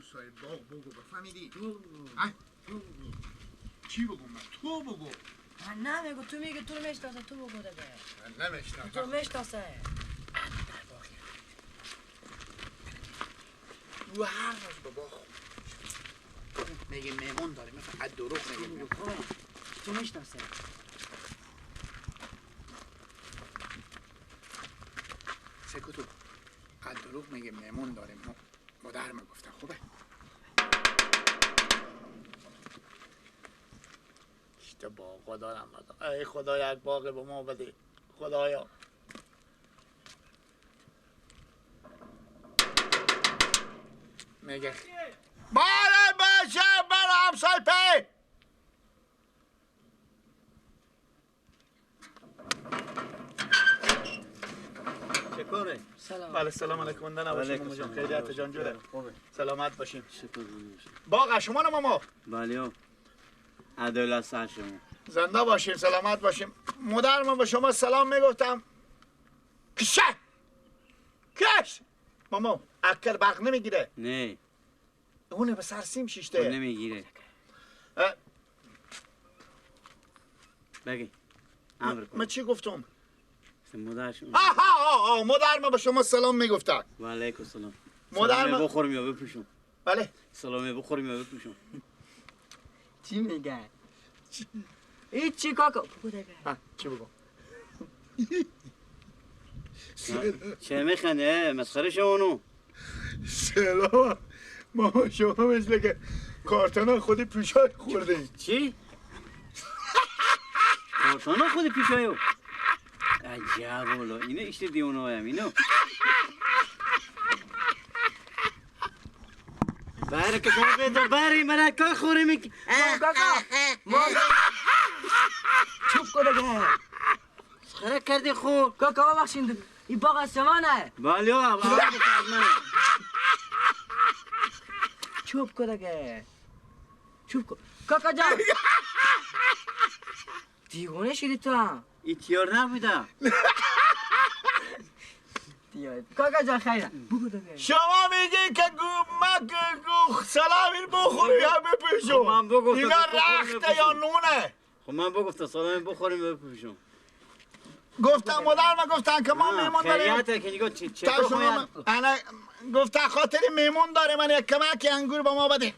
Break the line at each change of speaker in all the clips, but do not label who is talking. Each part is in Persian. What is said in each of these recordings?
همسایه باغ بگو بفهمیدی؟ چی بگو من؟ تو بگو.
من نمیگو، تو میگی تو رو میشناسه، تو بگو دیگه.
من نمیشناسم.
تو رو میشناسه.
در باغ او هر روز به باغ میگه مهمون داره، فقط دروغ میگه.
تو میشناسه.
سکوتو از دروغ میگه مهمون داره. مادر من گفته خوبه. تا باغ دارم. ای خدا یک باغ به ما بده خدایا. میگه باره باشه برا همسای پی.
چه کاره؟
سلام.
بله سلام علیکم. نه نباشیم ماما جان، خیریت جان جوره. سلامت باشین.
باغ
شما نه ماما؟
بله عدالت سر شما.
زنده باشیم سلامت باشیم. مادر من به شما سلام میگفتم. کشه کش ماما اکر برق نمیگیره.
نه
اونه به سر سیم شیشته.
اون نمیگیره. بگی امر کن.
من چی گفتم؟
مادر شما.
آها مادر من به شما سلام میگفتم.
و علیکم السلام.
مادر من
بخورم یا بپوشم؟
بله
سلام بخورم یا بپوشم؟
چی میگه؟ هیچی کاکا. بگو دیگه.
چی بگم؟
چه میخنده؟ مسخره شما.
سلام ماما، شما مثل که کارتونا خودی پیشای خورده.
چی؟ کارتونا خودی پیشایو؟ عجب والا، اینو ایشت دیوانه هایم اینو. بره که شما بیدار بری من کار خوری میکی.
کاکا ما چوب کن دیگه.
مسخره کردی خو.
کاکا ببخشید این باغ از شما نه؟
بله باغ از منه.
چوب کن دیگه. چوب کن کاکا جان. دیوانه شدی تو هم.
این تیار نبوده.
کاکا جان خیره بگو دیگه.
شما میگی که من سلام بخوریم یا بپوشم؟ اینا رخته یا نونه؟
خب من بگفتم سلام بخوریم یا بپوشم.
گفتم مادر من گفتن که ما مهمون داریم.
خیریته که نگاه چه
انا گفتن خاطر مهمون داره من یک کمک انگور به ما بده.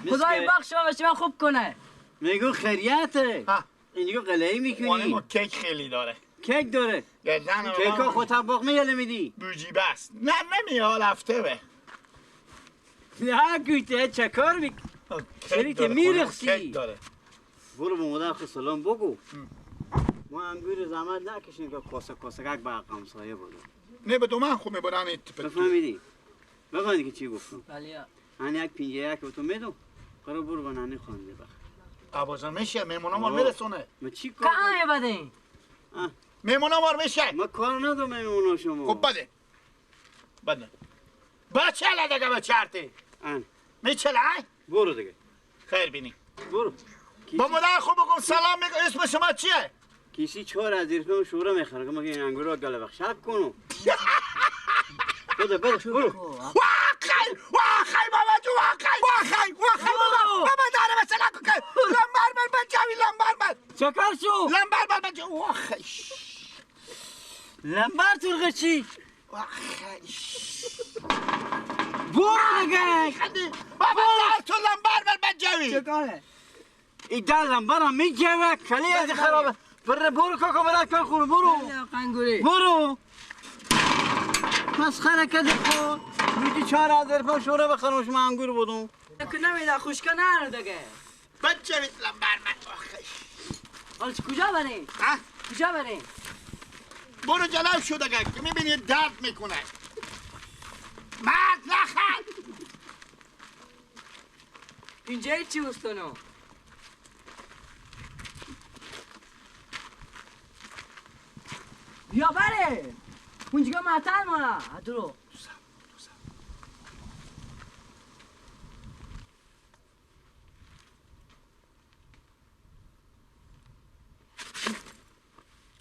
خدای بخش شما به خوب کنه.
میگو خیریته. این نگاه قلعه میکنی.
ما کیک خیلی داره.
کیک داره. کیک ها خود طباخ میگله میدی.
بوجی بس. نه نمیاد هفته به.
نه گویته چه کار میکنی؟ چری که میرخسی.
کیک داره.
برو به مادر خود سلام بگو. ما انگور زحمت نکشیم که کاسه کاسه یک به همسایه بوده.
نه به دو من خوب میبرن.
بفهمیدی؟ بفهمیدی که چی گفتم؟
بله.
من یک پینجه یک به تو میدم. قرار برو به ننه خوانده بخر.
آوازم میشه مهمونا ما میرسونه.
ما چی کار؟
کام بده.
مهمونا ما میشه.
ما کار ندارم مهمونا شما.
خب بده. بده. بچه دیگه بچرتی.
ان.
میچله؟
برو دیگه.
خیر بینی.
برو.
با مادر خوب بگم سلام میگم. اسم شما چیه؟
کیسی چهار از ایرفم شورا میخره که مگه این انگور را گله بخشک کنم. بده بده برو.
واخی واخی بابا جو واخی واخی واخی بابا بابا داره مثلا که لمبر بر بچوی لمبر بر
چکار شو
لمبر بر بچ واخی
لمبر ترغه چی
واخی
برو دیگه
بابا دار تو لمبر بر بچوی
چکاره
این در لمبر هم میجوه کلی از خرابه. برو برو کاکا برو کار خور برو برو مسخره کردی خود میگی 4000 پا شوره بخرم شما انگور بودم
که نمیده خوشکه نره دیگه
بچه لمبر من. آخه
حالا کجا بریم؟ کجا بریم؟
برو جلو شو دیگه که میبینی درد میکنه. مرد نخند
اینجا چی استونو؟ بیا بره اونجا معطل مانه درو.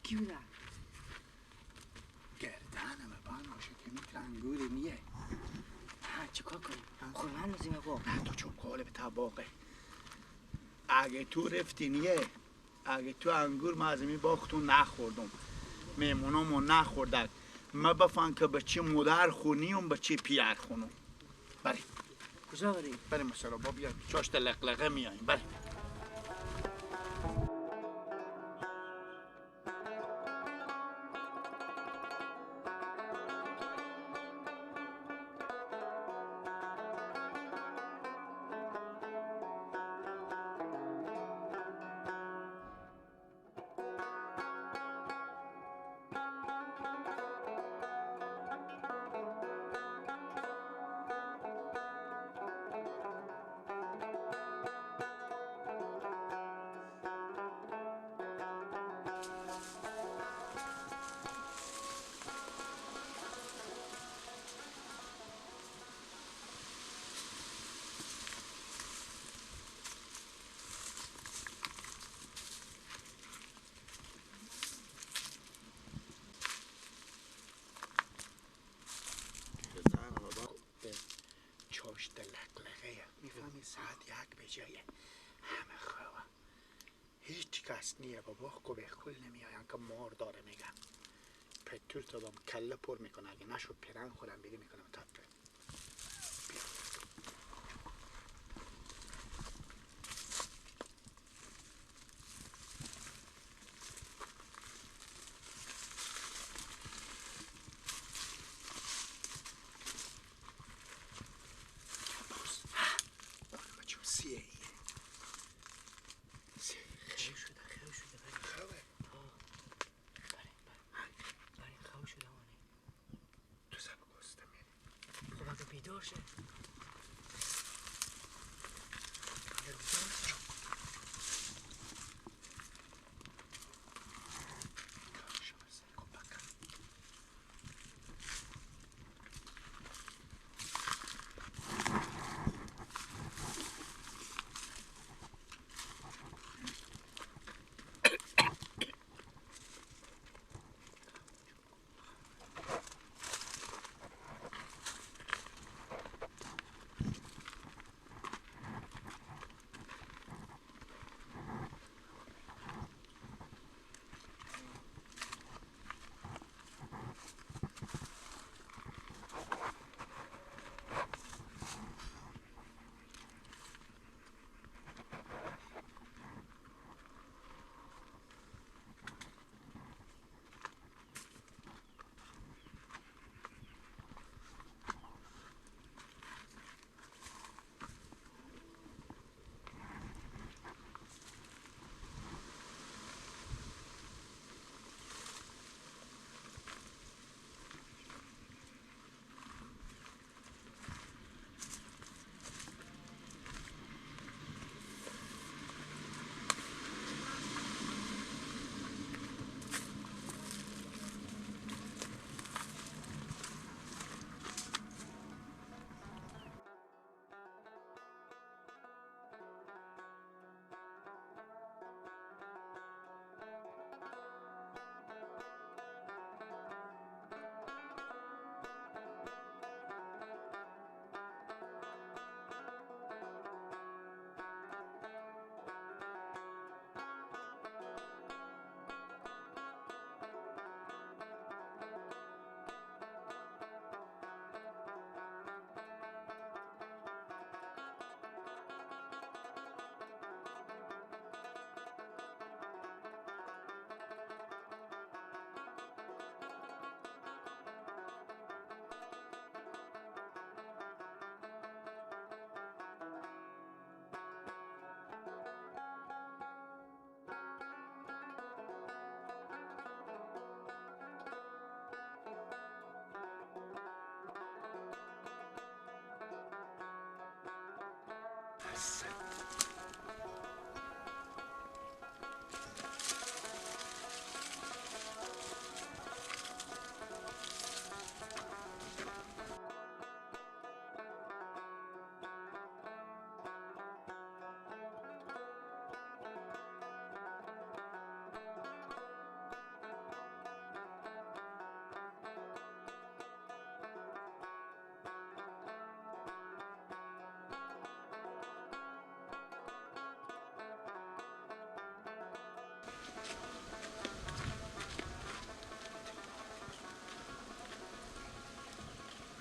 کی بوده؟ گردنم
بان باشه که میتر انگور نیه.
ها چیکار کنیم؟ خورمن لازم آقا.
نه تو چوب کاله به تباقه. اگه تو رفتی نیه، اگه تو انگور ما از این باختون نخوردم، میمونامو نخوردن، ما بفهم که به چی مادر خونیم به چی پیر خونم. بریم.
کجا بریم؟
بریم مثلا با بیا چاشت لقلقه میاییم. بریم. چاشت لقلقه میفهمی ساعت 1 بجایه همه خواه هیچ کس نیه بابا کو به کل نمیاین که مار داره میگم پتول دادم کله پر میکنه اگه نشد پرن خورم بیری میکنم تپه.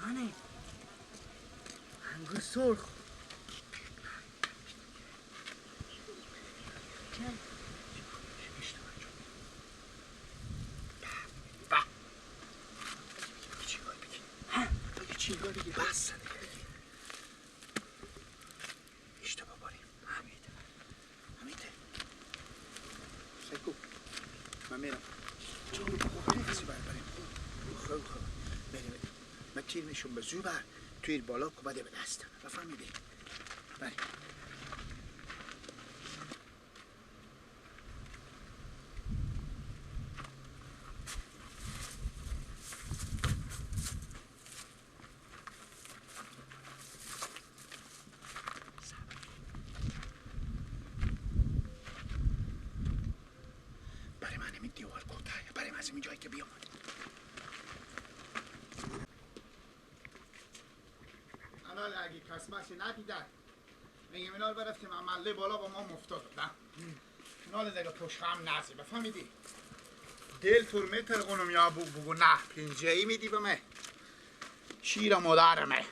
آنه انگور سرخ.
بس اشتباه باریم. همیته سکو من میرم چون کسی باید بریم. خوب خوب بریم. من تیر میشم به زور بر توی بالا که بده به دست بفهمیدی. بریم. اگه کسمش ندیدن میگم اینا رو برفتیم عمله بالا با ما مفتاد نه اینا دیگه پشت هم نزی بفهمیدی. دل تور میترقونم یا بگو نه پینجه ای میدی به من شیر مادرمه.